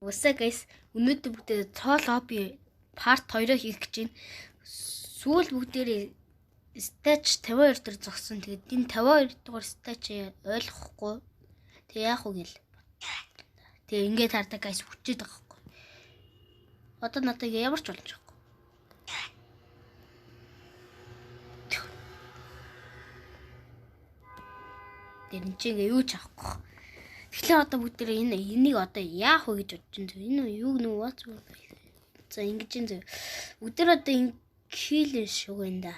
What's up guys? Өнөөдөр бүгдээ цоо лобби part 2-оо хийх гэж байна. Сүүл бүгдээрээ stage 52 дээр зогсон. Тэгээд энэ 52 дугаар stage ойлгохгүй. Тэгээ яах вэ гэл. Тэгээ ингээд хардаа guys хүчээд байгаа байхгүй. Одоо надад ямар ч боломж байхгүй. Тэр энэ чинь ингээ юу ч авахгүй. Тэгэхээр одоо бүгдээрээ энэ энийг одоо яах вэ гэж бодож байна. Энэ юу нүү what's За ингэж юм зөв. Бүгдээр одоо ингэ шиг байна да.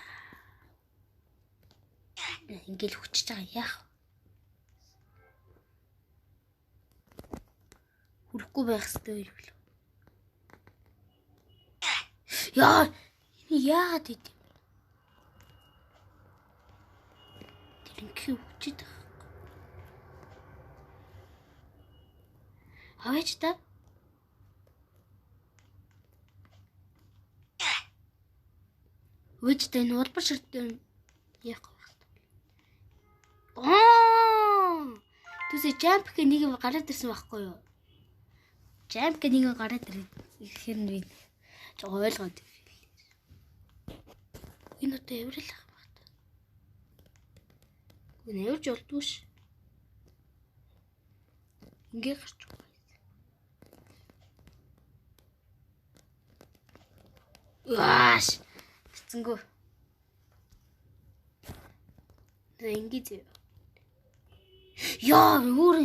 Ингээл хүчиж байгаа яах вэ? Хүрхгүй байх хэрэгтэй юм л. Яа, энэ яагаад идэв? Тэр ингэ хүчиж байгаа. Аваач та. Өөж та энэ улбар ширтэн яах вэ? Аа! Түсээ jump гэх нэг юм гараад ирсэн байхгүй юу? Jump гэх нэг юм гараад ирэхээр нь би жоо ойлгоод. Энэ одоо эврэл ах баг та. Энэ эвэрж болдгүй ш. Ингээ гарч байгаа. Яаш. Хэцэнгүү. За ингэ зөө. Яа, өөр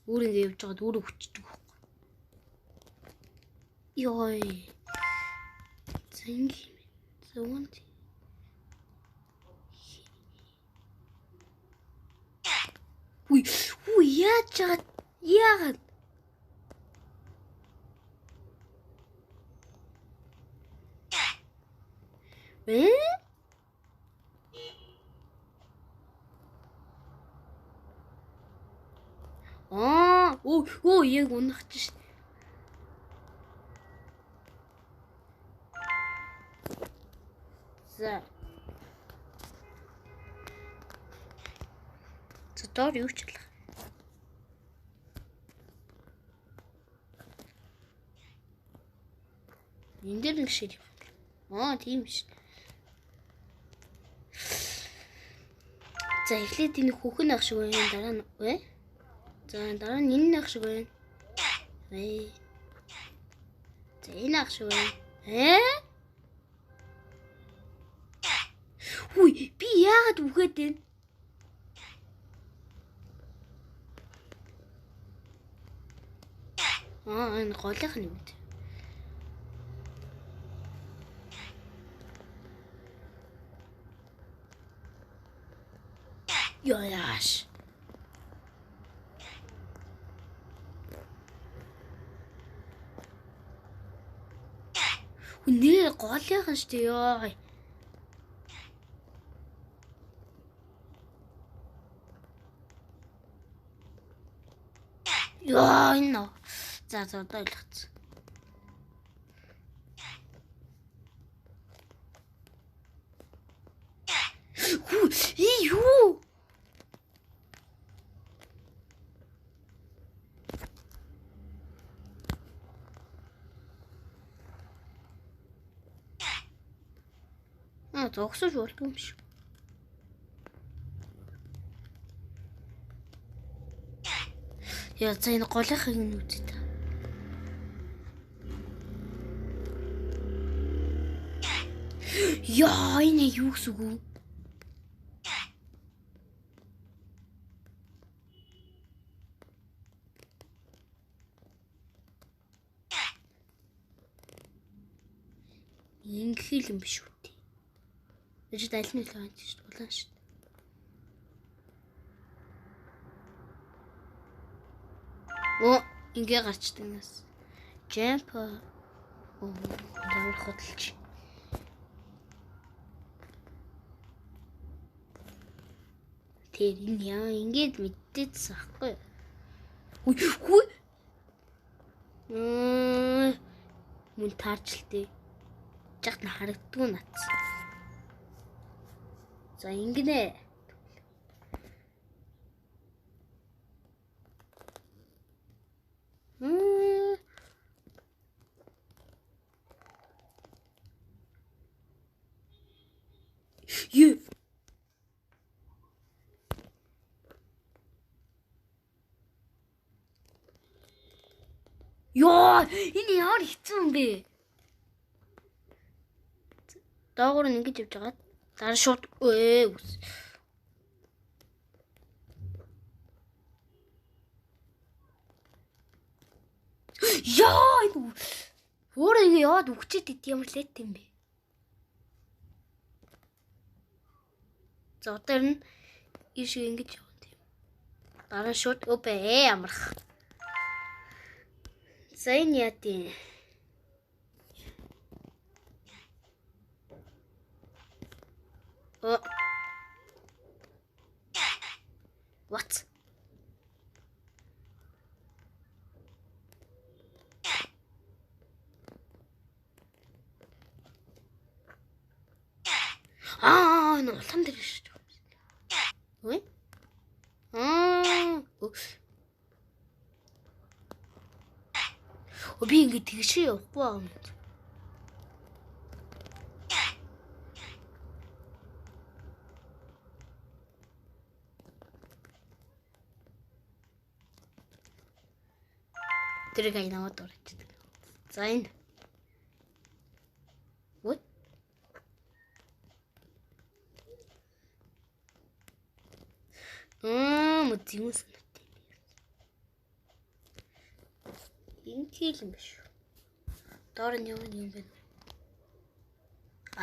өөр ингэ явж байгаад өөрөө хүчдэг байхгүй. Йой. За ингэ юм. За үнд. Үгүй, үгүй яаж яагаад яагаад Э? Аа, оо, оо, яг унах чинь. За. За доор юу ч болох. Энэ дээр нэг ширх. Аа, тийм ш. За эхлээд энэ хүүхэн ах шиг байна. Дараа нь вэ? За дараа нь энэ ах шиг байна. Вэ. За энэ ах шиг байна. Э? Хүй, би яагаад үхээд байна? Аа, энэ голынх нь юм дээ. Яаш. Нэр голынх нь шүү дээ ёо. Ёо энэ. За за одоо ойлгоцсон. Хүү, ий юу? Аа, зогсож болдгүй юм шиг. Яа, за энэ голынхыг нь үзье та. Яа, энэ юу гэсэн үг вэ? Ингэх юм биш үү? Тэжид аль нь л байна шүү дээ. Улаан шүү дээ. Оо, ингээ гарчдаг нас. Jump. Оо, ямар хөдөлж. Тэр энэ яа ингээд мэддээдсэн аахгүй. Үгүй хүү. Мөн таарчлээ. Жахт нь харагддгүй нац. За ингэнэ. Йоо, энэ ямар хэцүү юм бэ? Доогуур нь ингэж явж байгаа. Дараа шууд өө. Яа, энэ өөрөө ингэ яваад үгчээд ид ямар лет юм бэ? За одоо нь ийшээ ингэж явах юм. Дараа нь шууд өбэ амарх. За энэ яа тийм. О. What? Аа, энэ улаан дээр шүү дээ. Ой. Аа. Би ингэ тэгшээ явахгүй байгаа юм. Тэр гай наваад орчихдаг. За энэ. What? Мөдзин санагдав. Энэ тийм юм биш. Доор нь юу юм бэ?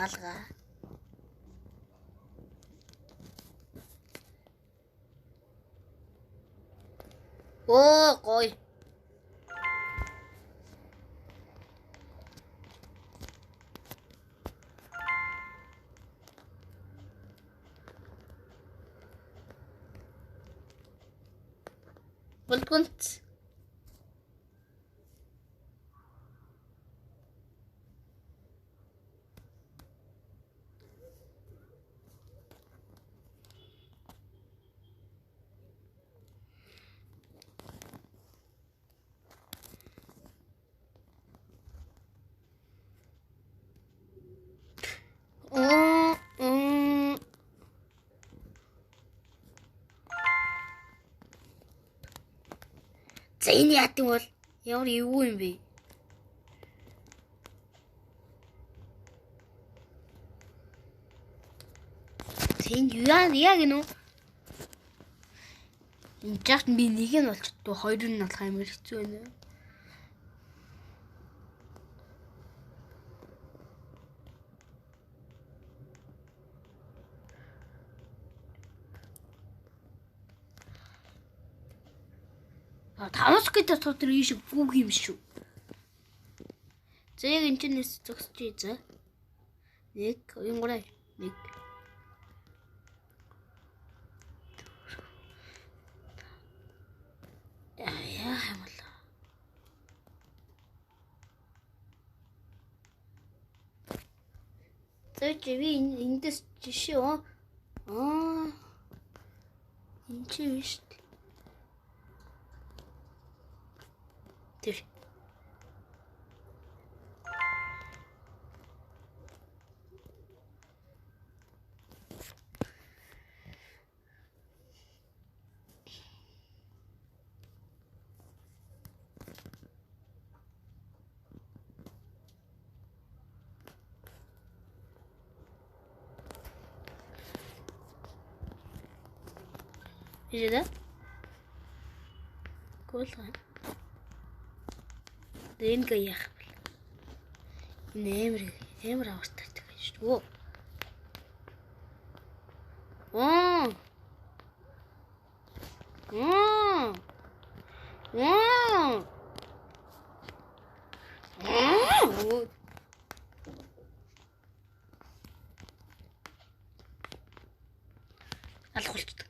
Алга. Оо, гоё. Болдгонц. За энэ яат юм бол ямар эвгүй юм бэ? Тэнд яа яг нү? Энэ жагт би нэг нь болчихдоо, хоёр нь болох амар хэцүү байна. Тавс гэдэг дотор ийш гүг юм шүү. За яг энэ чинээс зогсчих за. 1 2 3 1. Яа юм бол. За чи би эндээс жишээ оо. Аа. Энэ чи биш. Тэр. Is it? Cool. Энэ гээ яах вэ? Энэ амар авартай гэж шүү. Аа. Аа. Аа. Аа. Алхуулчихдаг.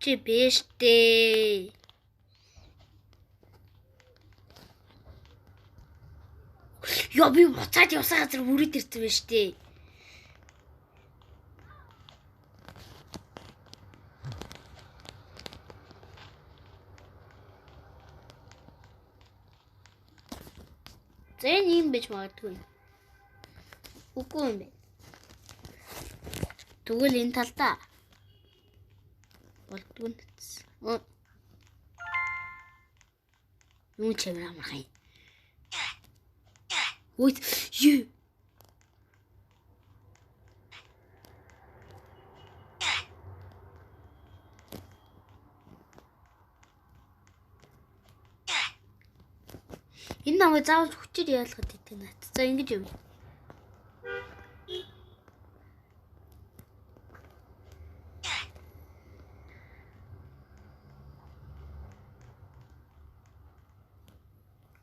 Чи биш дээ. Яа би буцаад явсан газар бүрээд ирсэн байж тээ. За энэ юм байж магадгүй. Үгүй юм байна. Тэгвэл энэ талдаа. Болдгоо нь. Юу ч амар амархан. Wait, you. Энэ намайг заавал хүчээр яалгад идэг нат. За ингэж явъя.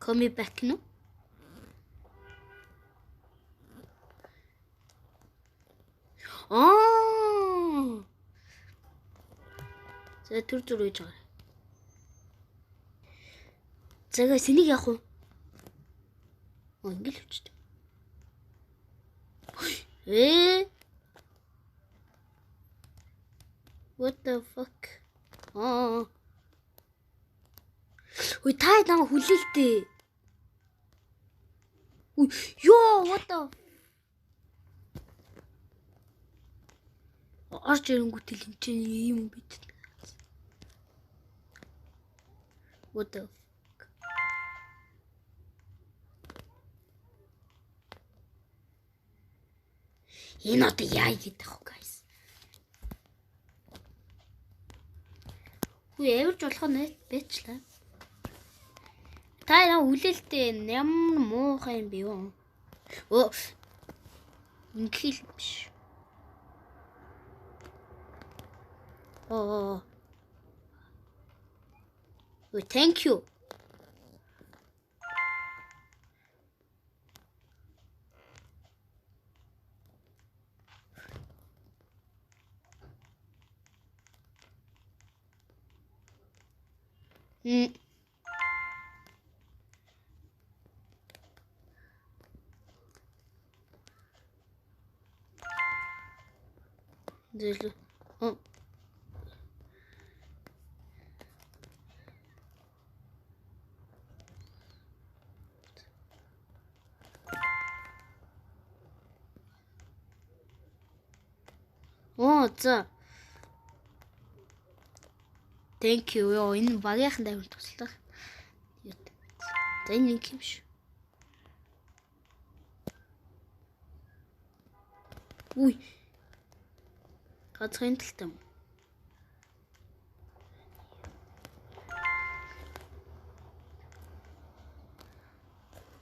Call me back no? Аа. За төр зүр үйж байгаа. За guys энийг яах вэ? Ингэж л өчтөө. Э? What the fuck? Аа. Үй та намайг хүлээлтээ. Үй ёо what the орж ирэнгүүт л энэ чинь ийм юм бид. What the fuck? Энэ одоо яа гэдэг вэ guys? Үгүй авирч болох нь байчлаа. Та яа үлээлтээ ямар муухай юм бэ юу? Өө ингээл биш. Оо. Өө thank you. Зээлээ. Оо за. Thank you. Йоо энэ багийнхан амар туслах. За энэ нэг юм шүү. Үгүй. Газрын талтай юм.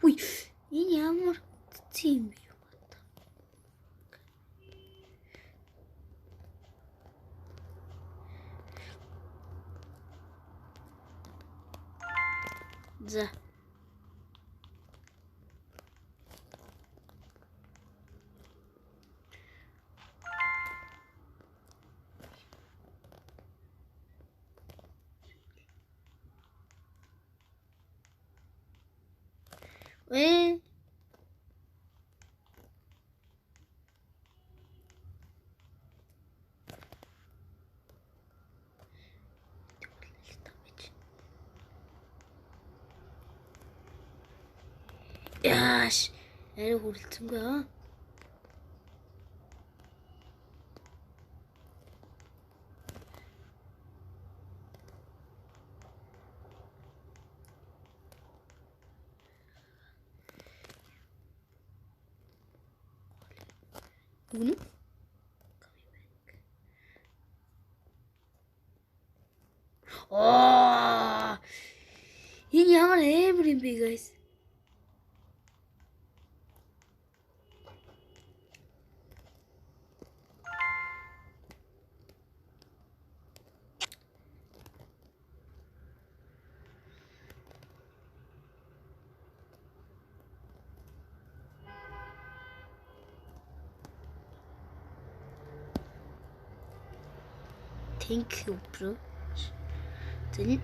Үгүй. Энэ ямар цэцэн юм бэ? За. Э. Яаш, арай хүрэлцэнгүй аа. Үнэ? Аа! Энэ ямар амар юм бэ guys? Thank you, bro. Then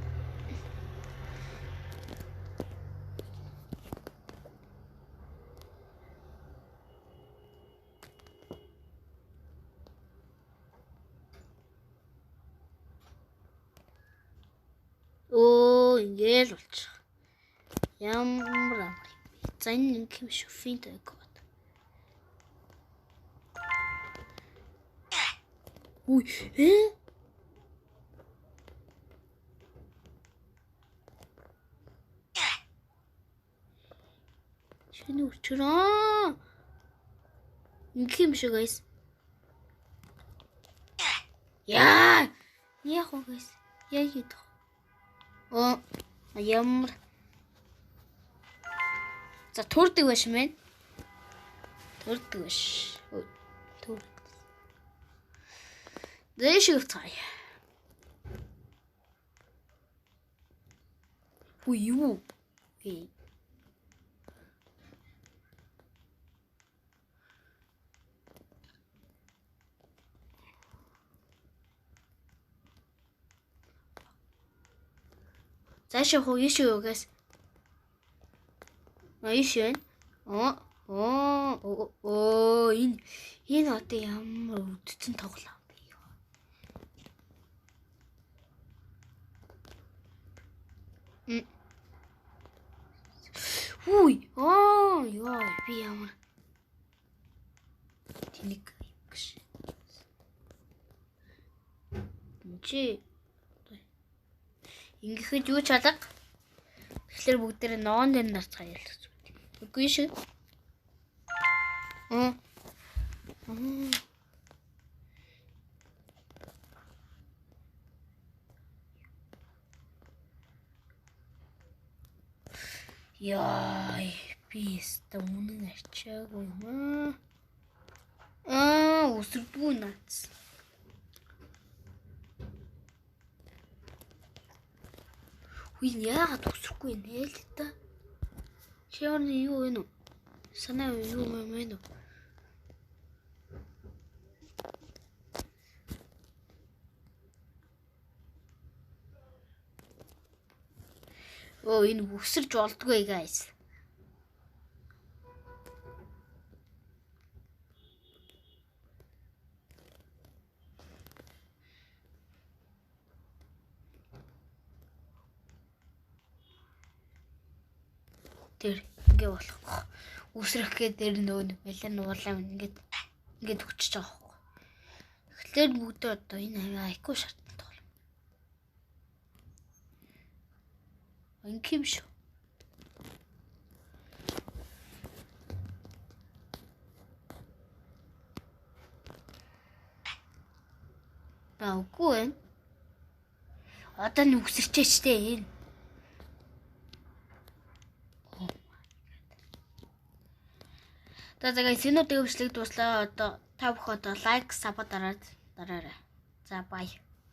оо ингээл болчих. Ямар амар юм бэ? За энэ нэг юм шүү. Финт код. Үй, э? Чөрөө. Ингэх юм шиг guys. Яа. Яг уу guys. Яа хийх. Оо ямар. За төрдөг байж мэн. Төрдөг биш. Төр. Дээш явцгаая. Үу юу? Эй. Зааш явах уу? Ийш юу guys? А ийш байна. Оо оо оо энэ одоо ямар өвдсөн тоглоом бэ? Үгүй. Аа ёо би ямар тэнэг гэж. Энд ингэхэд юу чалга? Тэгэхээр бүгдээрээ ногоон дээр нарцгаая л гэж. Үгүй шүү. Аа. Яа, би өстө үнэн ачаагүй юм аа. Аа, өсөрдгүү наац. Үгүй яагаад өсөхгүй нэ л та. Чи орны юу вэ нү? Санаа юу юм бэ нү? Оо энэ өсөрж болдгоо guys. Тэр ингээ болохгүй. Үсрэх гээд дээр нөө мэлэн нуулаа ингээд ингээд өгчөж байгаа байхгүй. Тэгэхээр бүгдээ одоо энэ IQ шаардсан тоглоом. Ингээ юм шүү. Аа үгүй ээ. Одоо нэг үсэрчээч тээ энэ. За за guys, энэ удаагийн бичлэг дууслаа. Одоо та бүхэн одоо лайк, sub дараарай. За bye.